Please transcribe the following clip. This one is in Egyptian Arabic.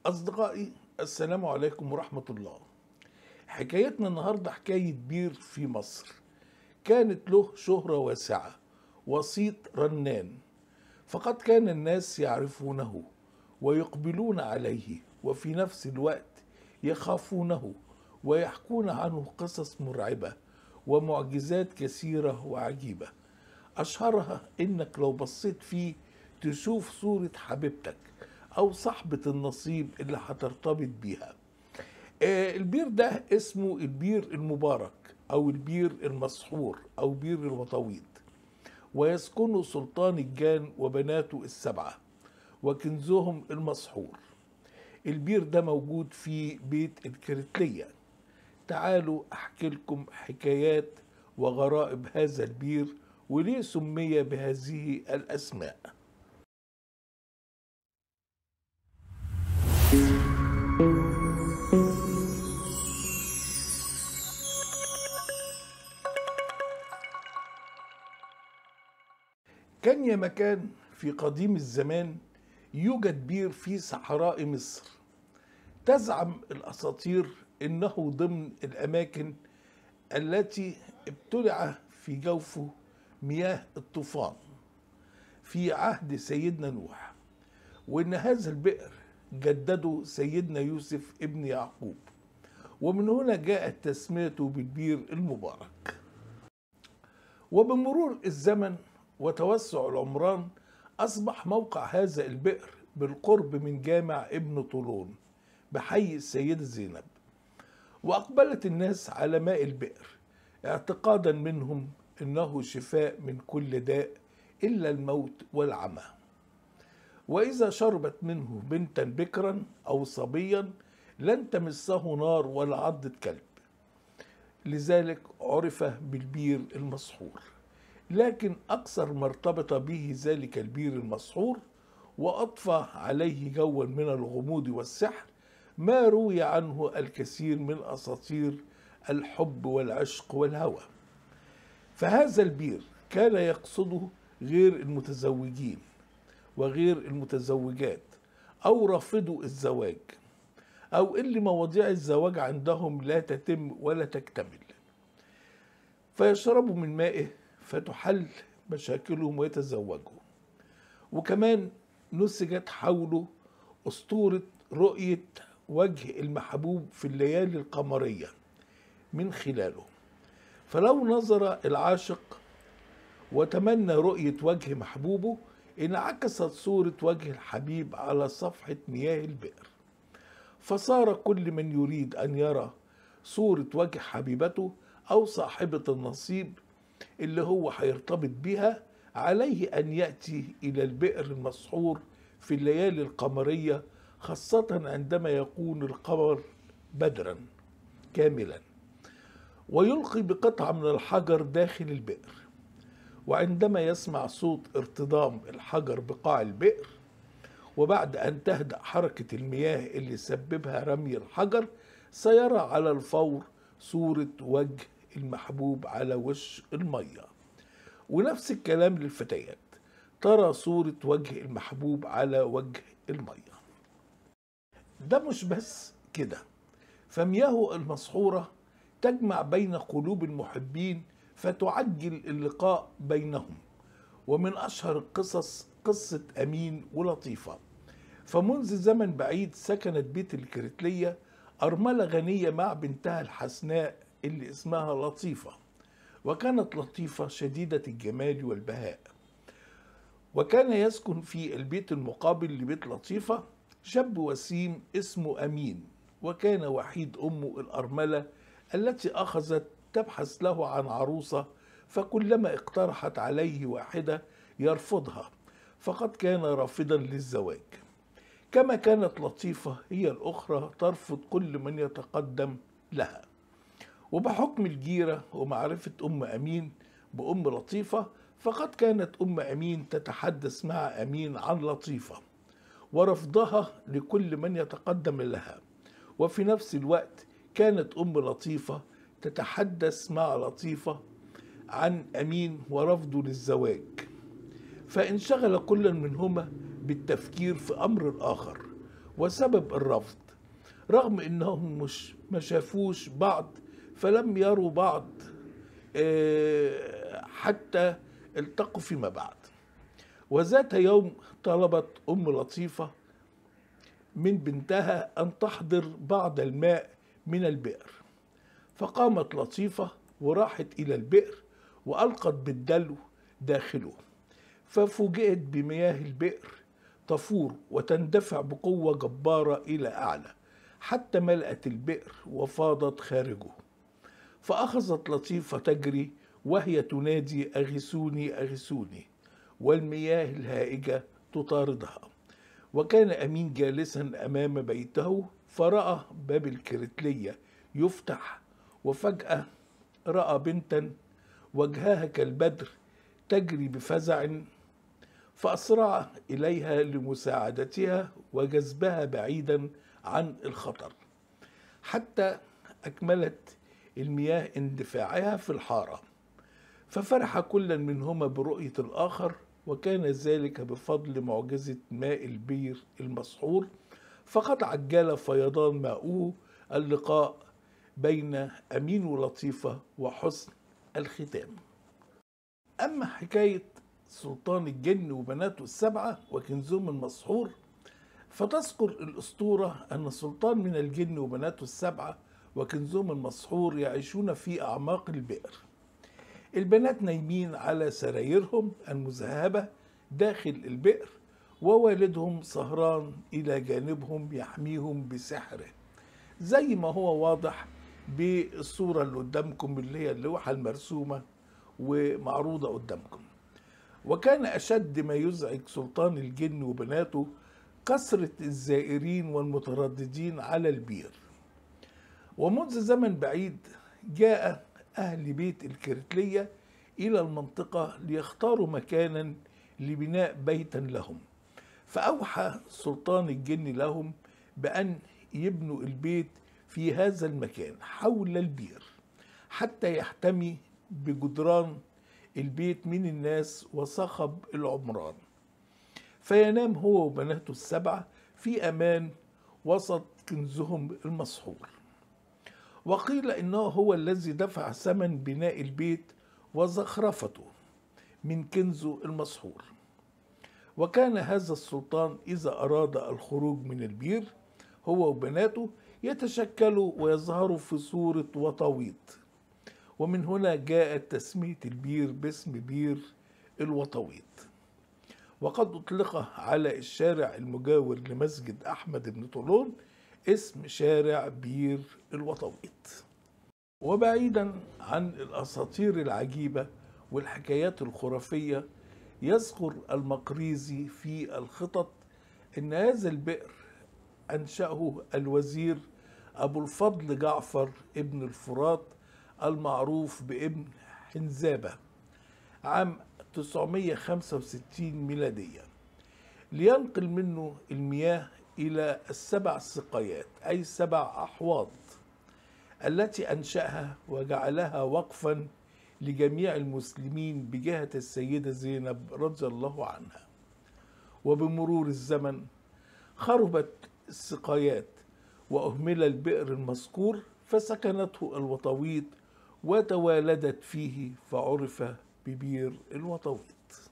أصدقائي، السلام عليكم ورحمة الله. حكايتنا النهاردة حكاية بير في مصر كانت له شهرة واسعة وصيت رنان، فقد كان الناس يعرفونه ويقبلون عليه، وفي نفس الوقت يخافونه ويحكون عنه قصص مرعبة ومعجزات كثيرة وعجيبة. أشهرها إنك لو بصيت فيه تشوف صورة حبيبتك أو صاحبة النصيب اللي هترتبط بيها. البير ده اسمه البير المبارك أو البير المسحور أو بير الوطاويط، ويسكنه سلطان الجان وبناته السبعة وكنزهم المسحور. البير ده موجود في بيت الكريتلية. تعالوا أحكي لكم حكايات وغرائب هذا البير وليه سمي بهذه الأسماء. كان يا مكان في قديم الزمان يوجد بير في صحراء مصر. تزعم الأساطير إنه ضمن الأماكن التي ابتلع في جوفه مياه الطوفان في عهد سيدنا نوح، وإن هذا البئر جدده سيدنا يوسف ابن يعقوب، ومن هنا جاءت تسميته بالبير المبارك. وبمرور الزمن وتوسع العمران أصبح موقع هذا البئر بالقرب من جامع ابن طولون بحي السيدة زينب، وأقبلت الناس على ماء البئر اعتقادا منهم أنه شفاء من كل داء إلا الموت والعمى. وإذا شربت منه بنتا بكرا أو صبيا لن تمسه نار ولا عضة كلب، لذلك عرف بالبير المسحور. لكن أكثر ما ارتبط به ذلك البير المسحور وأضفى عليه جوا من الغموض والسحر ما روي عنه الكثير من أساطير الحب والعشق والهوى. فهذا البير كان يقصده غير المتزوجين وغير المتزوجات أو رافضوا الزواج أو اللي مواضيع الزواج عندهم لا تتم ولا تكتمل، فيشربوا من مائه فتحل مشاكلهم ويتزوجوا. وكمان نسجت حوله أسطورة رؤية وجه المحبوب في الليالي القمرية من خلاله، فلو نظر العاشق وتمنى رؤية وجه محبوبه انعكست صورة وجه الحبيب على صفحة مياه البئر، فصار كل من يريد أن يرى صورة وجه حبيبته أو صاحبة النصيب اللي هو هيرتبط بها عليه أن يأتي إلى البئر المسحور في الليالي القمرية، خاصة عندما يكون القمر بدرا كاملا، ويلقي بقطعة من الحجر داخل البئر. وعندما يسمع صوت ارتضام الحجر بقاع البئر، وبعد أن تهدأ حركة المياه اللي سببها رمي الحجر، سيرى على الفور صورة وجه المحبوب على وش المية. ونفس الكلام للفتيات، ترى صورة وجه المحبوب على وجه المية. ده مش بس كده، فمياهه المسحورة تجمع بين قلوب المحبين فتعجل اللقاء بينهم. ومن أشهر القصص قصة أمين ولطيفة. فمنذ زمن بعيد سكنت بيت الكريتلية أرملة غنية مع بنتها الحسناء اللي اسمها لطيفة، وكانت لطيفة شديدة الجمال والبهاء. وكان يسكن في البيت المقابل لبيت لطيفة شاب وسيم اسمه أمين، وكان وحيد أمه الأرملة التي أخذت تبحث له عن عروسة، فكلما اقترحت عليه واحدة يرفضها، فقد كان رافضا للزواج. كما كانت لطيفة هي الأخرى ترفض كل من يتقدم لها. وبحكم الجيرة ومعرفة أم أمين بأم لطيفة، فقد كانت أم أمين تتحدث مع أمين عن لطيفة ورفضها لكل من يتقدم لها. وفي نفس الوقت كانت أم لطيفة تتحدث مع لطيفة عن أمين ورفضه للزواج، فانشغل كل منهما بالتفكير في أمر الآخر، وسبب الرفض، رغم أنهم مش ما شافوش بعض، فلم يروا بعض حتى التقوا فيما بعد. وذات يوم طلبت أم لطيفة من بنتها أن تحضر بعض الماء من البئر، فقامت لطيفة وراحت إلى البئر وألقت بالدلو داخله، ففوجئت بمياه البئر تفور وتندفع بقوة جبارة إلى أعلى حتى ملأت البئر وفاضت خارجه. فأخذت لطيفة تجري وهي تنادي أغثوني أغثوني، والمياه الهائجة تطاردها. وكان أمين جالسا أمام بيته، فرأى باب الكرتلية يفتح، وفجأة رأى بنتا وجهها كالبدر تجري بفزع، فأسرع إليها لمساعدتها وجذبها بعيدا عن الخطر حتى أكملت المياه اندفاعها في الحارة. ففرح كل منهما برؤية الآخر، وكان ذلك بفضل معجزة ماء البير المسحور، فقد عجل فيضان ماؤه اللقاء بين أمين ولطيفة وحسن الختام. أما حكاية سلطان الجن وبناته السبعة وكنزهم المسحور، فتذكر الأسطورة أن سلطان من الجن وبناته السبعة وكنزهم المسحور يعيشون في أعماق البئر. البنات نايمين على سرايرهم المذهبة داخل البئر، ووالدهم سهران إلى جانبهم يحميهم بسحره، زي ما هو واضح بالصورة اللي قدامكم اللي هي اللوحة المرسومة ومعروضة قدامكم. وكان أشد ما يزعج سلطان الجن وبناته كثرة الزائرين والمترددين على البير. ومنذ زمن بعيد جاء أهل بيت الكرتلية إلى المنطقة ليختاروا مكانا لبناء بيتا لهم، فأوحى سلطان الجن لهم بأن يبنوا البيت في هذا المكان حول البير حتى يحتمي بجدران البيت من الناس وصخب العمران، فينام هو وبناته السبعة في أمان وسط كنزهم المسحور. وقيل إنه هو الذي دفع ثمن بناء البيت وزخرفته من كنزه المسحور. وكان هذا السلطان إذا أراد الخروج من البير هو وبناته يتشكلوا ويظهروا في صورة وطاويط، ومن هنا جاءت تسمية البير باسم بير الوطاويط. وقد أطلق على الشارع المجاور لمسجد أحمد بن طولون اسم شارع بير الوطاويط. وبعيدا عن الأساطير العجيبة والحكايات الخرافية، يذكر المقريزي في الخطط أن هذا البئر أنشأه الوزير أبو الفضل جعفر ابن الفرات المعروف بابن حنزابة عام 965 ميلادية، لينقل منه المياه إلى السبع سقايات، أي 7 أحواض التي أنشأها وجعلها وقفا لجميع المسلمين بجهة السيدة زينب رضي الله عنها. وبمرور الزمن خربت السقايات وأهمل البئر المذكور، فسكنته الوطاويط وتوالدت فيه، فعرف ببير الوطاويط.